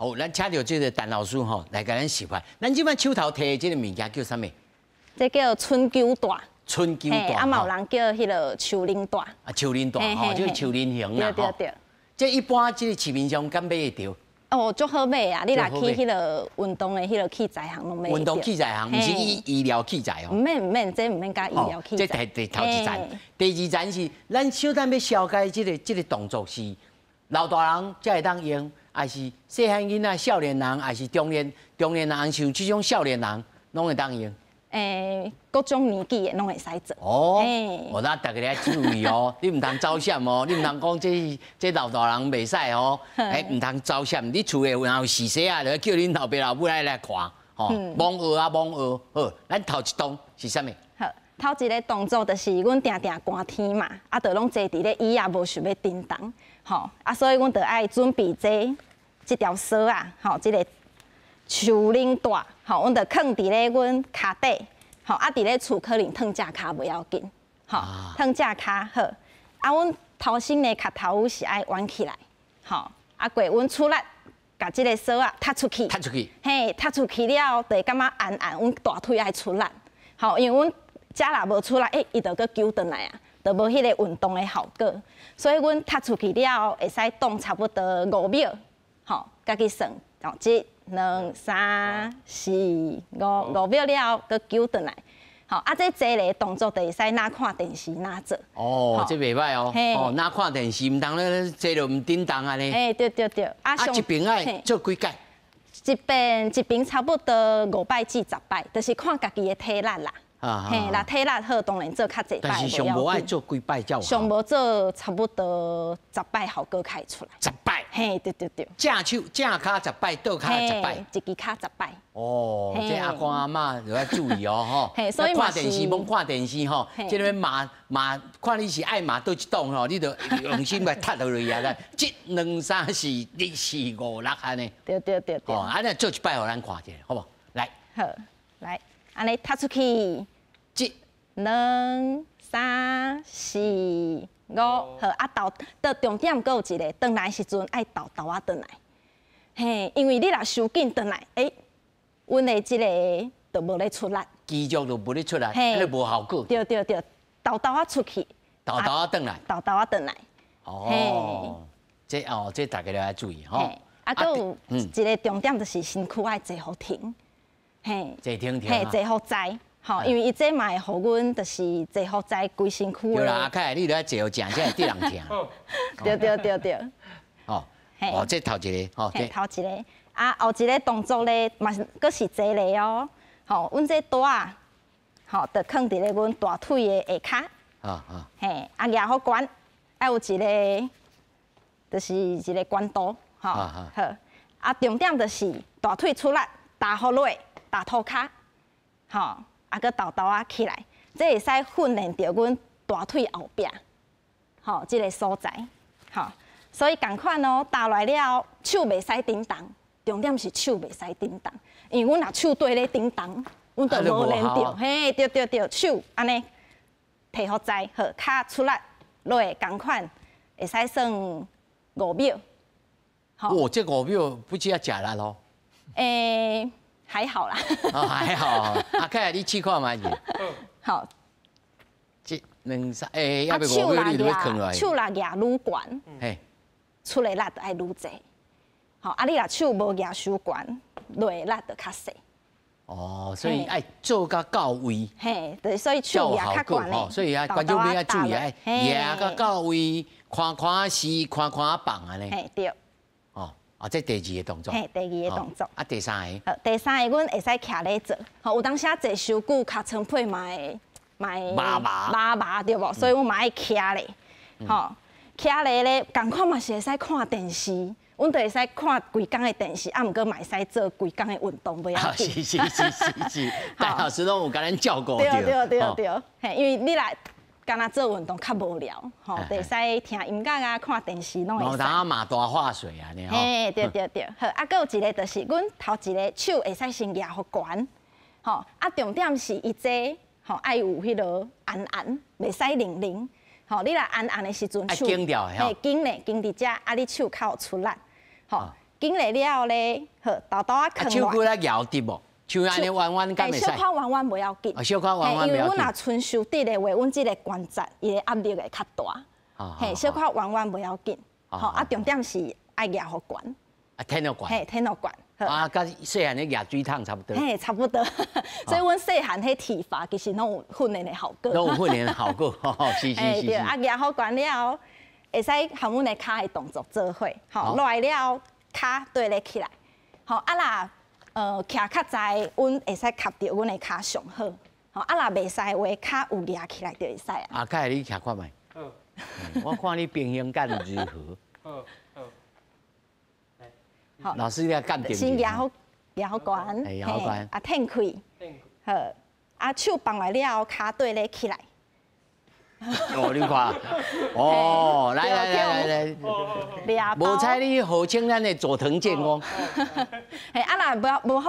好，咱請著這个陳老師吼來共咱示範。咱這擺手頭提的這个物件叫啥物？這叫春秋帶。春秋帶。啊，嘛有人叫彼个樹奶帶。啊，樹奶帶吼，就是樹奶型啦。對對對。這一般這个市面上敢買會著？哦，足好買啊！你若去彼个運動的彼个器材行攏買。運動器材行，毋是醫醫療器材哦。毋免毋免，這毋免佮醫療器材。這第頭一層，第二層是咱小等欲紹介這个這个動作是老大人才會當用，抑是細漢囡仔、少年人，抑是中年人，像這種少年人攏會當用。各種年紀的攏會使做。哦，哦，那大家愛注意哦，你毋通走閃哦，你毋通講這這老大人袂使哦，毋通走閃。你厝內若有序細仔，就叫恁老爸老母來來看，吼，罔學啊罔學。好，咱頭一動是啥物？好，頭一个動作就是阮定定寒天嘛，啊，就攏坐佇咧椅仔，無想欲振動，吼，啊，所以阮就愛準備這這條索仔，吼，這个樹奶帶，吼，阮就囥佇咧阮跤底，吼，啊，佇咧厝可能褪正跤袂要緊，吼，褪正跤好，啊，阮頭先的跤頭是愛彎起來，吼，啊，過阮出力，共這个索仔踢出去，踢出去，嘿，踢出去了後，就會感覺按按，阮大腿愛出力，吼，因為阮遮若無出力，欸，伊就閣揪轉來啊，就無彼个運動的效果，所以阮踢出去了後，會使擋差不多5秒，吼，家己算，吼，一、兩、三、四、五，5秒了後，閣揪轉來，吼，啊，這坐咧動作就會使若看電視若做。哦，這袂䆀哦，哦，若看電視，毋通咧坐著毋振動按呢。嘿，對對對。啊，一爿愛做幾擺？一爿差不多5擺至10擺，就是看家己的體力啦。嘿，若體力好，當然做較濟擺。但是上無愛做幾擺才有。上無做差不多十擺效果較會出來。十擺。嘿，對對對。正手正跤十擺，倒跤十擺。一支跤十擺。哦，這阿公阿嬤就愛注意哦，吼。嘿，所以看電視，罔看電視吼，這个罵罵，看你是愛罵佗一檔吼，你就用心來踢落去啊！一、兩、三、四、一、四、五、六按呢。對對對對。哦，按呢做一擺予咱看一下，好無？來。好，來，按呢踢出去。一、兩、三、四、五，好啊！沓到重點，閣有一个，轉來時陣愛沓沓仔轉來，嘿，因為你若傷緊轉來，欸，阮的這个就無咧出力，肌肉就無咧出力，彼个無效果。對對對，沓沓仔出去，沓沓仔轉來，沓沓仔轉來。哦，這哦，這大家都愛注意吼。啊，閣有一个重點就是身軀愛坐予挺，嘿，坐挺挺，嘿，坐予知。吼，因為伊這嘛會予阮，就是坐予知規身軀。對啦，阿凱，你著愛坐予正，才會得人疼。對對對對。哦，哦，這頭一个，吼，頭一个，啊，後一个動作咧，嘛是閣是坐咧哦。吼，阮這帶仔，吼，就囥佇咧阮大腿的下跤。啊啊。嘿，啊，舉予懸，愛有一个，就是一个懸度，吼，好。啊，重點就是大腿出力，踏予落，踏塗跤，吼。啊，閣沓沓仔起來，這會使訓練著阮大腿後壁，吼，這个所在，吼，所以仝款哦，踏來了後，手袂使振動，重點是手袂使振動，因為阮若手綴咧振動，阮就無練著，嘿，對對對，手按呢提予知，好，跤出力落，仝款會使算五秒。哦，這五秒不止愛食力咯。欸，還好啦。哦，還好。阿凱，你試看覓者。好。一、兩、三，欸，猶未5秒，你就欲囥落來。手若舉愈懸，出的力就愛愈濟。吼，啊，你若手無舉傷懸，落的力就較細。哦，所以愛做甲到位。嘿，對，所以手舉較懸的。所以啊，觀眾朋友注意，愛舉甲到位，寬寬勢，寬寬放按呢。嘿，對。啊，這第二个動作。嘿，第二个動作。啊，第三个。好，第三个，阮會使徛咧做。吼，有當時坐傷久，尻川皮嘛會嘛會麻麻麻麻對無？所以阮嘛愛徛咧，吼，徛咧咧，仝款嘛是會使看電視，阮就會使看規工的電視，啊，毋過嘛會使做規工的運動，袂要緊。是是是是是，戴老師攏有共咱照顧。對對對對，嘿，因為你來敢若做運動較無聊，吼，會使聽音樂啊，看電視攏會使。有當嘛大化水啊，呢吼。嘿，對對對，好，啊，閣有一个就是阮頭一个手會使先舉予懸，吼，啊，重點是伊這吼愛有彼个按按，袂使零零，吼，你若按按的時陣手，緊掉的嘿，緊咧，緊佇遮，啊，你手較有出力，吼，緊咧了後咧，好，沓沓仔囥手骨咧搖直無？手按呢彎彎敢會使？小可彎彎袂要緊。小可彎彎袂要緊。因為阮若伸傷直的話，阮這个關節伊的壓力會較大。嘿，小可彎彎袂要緊。吼，啊，重點是愛舉予懸。啊，挺予懸。嘿，挺予懸。啊，佮細漢咧舉水桶差不多。嘿，差不多。所以阮細漢彼體罰其實攏有訓練的效果。攏有訓練的效果，是是是。對，啊，舉予懸了後，會使和阮的跤的動作做伙。吼，落來了後，跤對咧起來。吼，啊若徛較在，阮會使磕著阮的跤上好。吼，啊若袂使的話，跤有舉起來就會使啊。啊，凱你徛看覓？好。我看你平衡感如何？好，好。好，老師你來鑑定。先舉予，舉予懸，舉予懸。啊，挺開。好，啊，手放來了後，跤對咧起來。哦，你看，哦，來來來來來，無彩你號稱咱的佐藤健講。嘿，啊，若無無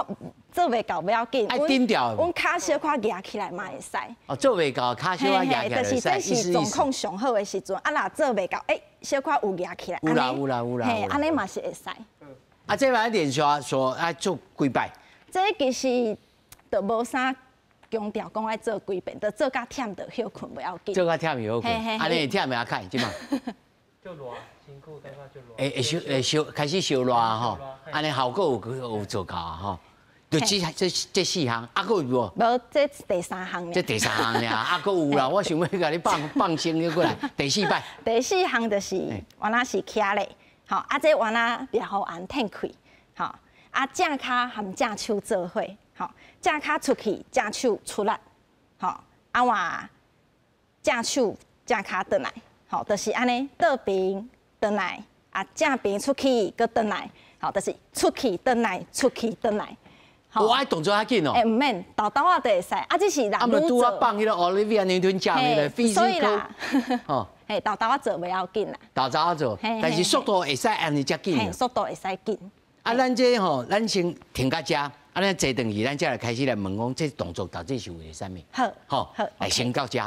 做袂到，不要緊。愛頂掉。阮跤小可舉起來嘛會使。哦，做袂到，跤小可舉起來就是這是狀況上好的時陣，啊，若做袂到，欸，小可有舉起來。有啦有啦有啦。嘿，按呢嘛是會使。啊，這擺連續說愛做幾擺？這其實就無啥強調講愛做幾遍，就做甲忝就歇睏袂要緊。做甲忝就歇睏，按呢會忝袂啊凱，這馬。就熱，辛苦感覺就熱。會會燒會燒，開始燒熱吼，按呢效果有做到吼。就這四項，啊，閣有無？無，這第三項。這第三項爾，啊，閣有啦。我想欲共你放放生了過來，第四擺。第四項就是原來是徛咧，吼，啊，這原來掠予按挺開，吼，啊，正跤含正手做伙，吼，正跤出去，正手出力，吼，啊換正手正跤轉來，吼，就是按呢倒爿轉來，啊，正爿出去，閣轉來，吼，就是出去轉來，出去轉來。我愛動作較緊哦。欸，毋免，沓沓仔就會使，啊，只是人啊，毋拄仔放彼个 Olivia Newton-John 彼个 physical，所以啦，吼，嘿，沓沓仔做袂要緊啦。沓沓仔做，但是速度會使按呢遮緊。速度會使緊。啊，咱這吼，咱先停到遮，啊，咱坐轉去，咱才來開始來問講，這動作到底是為了啥物？好，好，來先到遮。